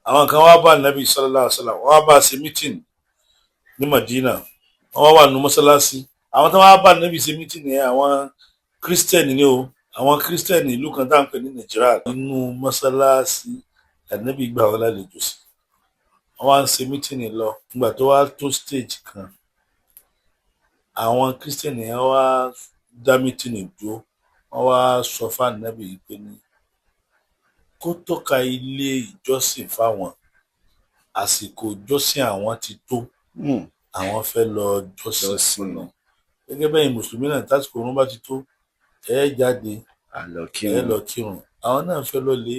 Àwọn kan wá bá Nàbí sallallahu alaihi wasallam, wọ́n wá bá a ṣe meeting ní Madina. Wọ́n wá wà nínú mọ́sálásí. Àwọn tó wá bá Nàbí ṣe meeting yẹn, àwọn Christian ni o, àwọn Christian ìlú kan tá à ń pè ní Nàìjíríà. Nínú mọ́sálásí Ànábì gbà wọ́n lálejò sí, wọ́n wá ń ṣe meeting lọ. Nígbà tó wá tó stage kan, àwọn Christian yẹn wá dá meeting dúró. Wọ́n wá sọ fún Ànábì yìí pé ní kó tọ́ka ilé ìjọsìn fáwọn, àsìkò ìjọsìn àwọn ti tó, àwọn fẹ́ lọ jọ́sìn Jọ́sìn. fọ́lọ́run. Gẹ́gẹ́ bẹ́ẹ̀, mùsùlùmí náà, tásìkò òun bá ti tó, ẹ jáde, àlọ ẹ kírun. Lọ kírun. Àwọn náà fẹ́ lọ lè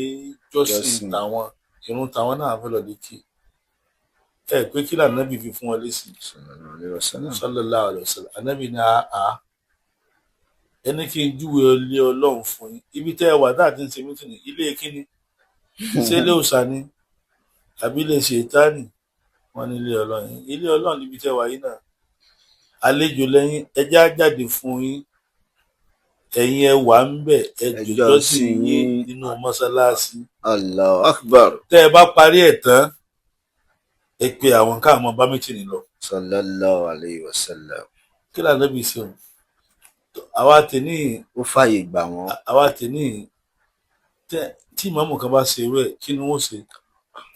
jọ́sìn. Jọ́sìn. Tàwọn irun tàwọn náà fẹ́ lọ lè kí. Ẹ pé kí lànàbì fi fún wọn lésì? Sallallahu alaihi wasallam. Sallallahu alaihi wasallam. Ànábì ní, àá ẹni kí n júwe ilé Ọlọ́run fún yín, ibi tẹ́ ẹ wà tá à ti ń ṣe meeting, ilé kíni? Ṣé ilé òòṣà ni àbí ilé ṣètánì? Wọn ní ilé Ọlọ́run. Ilé Ọlọ́run níbi tẹ́ ẹ wà yìí náà. Àlejò lẹ́yìn, ẹjẹ́ á jáde fún yín, ẹ̀yin ẹ wà ń bẹ̀, ẹ Ẹ jọjọ́ sí jọ́sìn yín yín. nínú mọ́sálásí. Allahu akbar. Tẹ́ ẹ bá parí ẹ̀ tán, ẹ pe àwọn káàmọ́ bá meeting lọ. Sallallahu alayhi wa sallam. Kí lànàbì ṣe o? Àwa tèní, Ó fààyè gbà wọ́n. àwa tèní, tí ìmáàmù kan bá ṣe irú ẹ̀, kí ni wọ́n ṣe?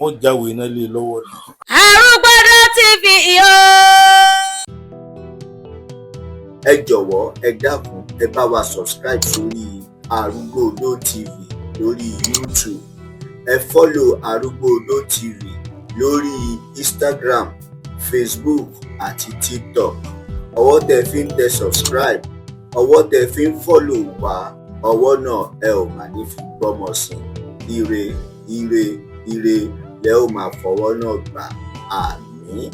Wọ́n jáwèé iná lé e lọ́wọ́ ni. Arúgbọ́dọ̀ TV o. Ẹ jọ̀wọ́, ẹ dákun, ẹ bá wa subscribe sórí Arúgbóodó TV lórí YouTube. Ẹ follow Arúgbóodó TV lórí Instagram, Facebook àti TikTok. Ọwọ́ tẹ fi ń tẹ subscribe, ọwọ́ tẹ fi ń follow wá, ọwọ́ náà ẹ ò mà ní fi gbọ́mọ sí. Ire, ire, ire lẹ ó máa fọwọ́ náà gbà. Àmín.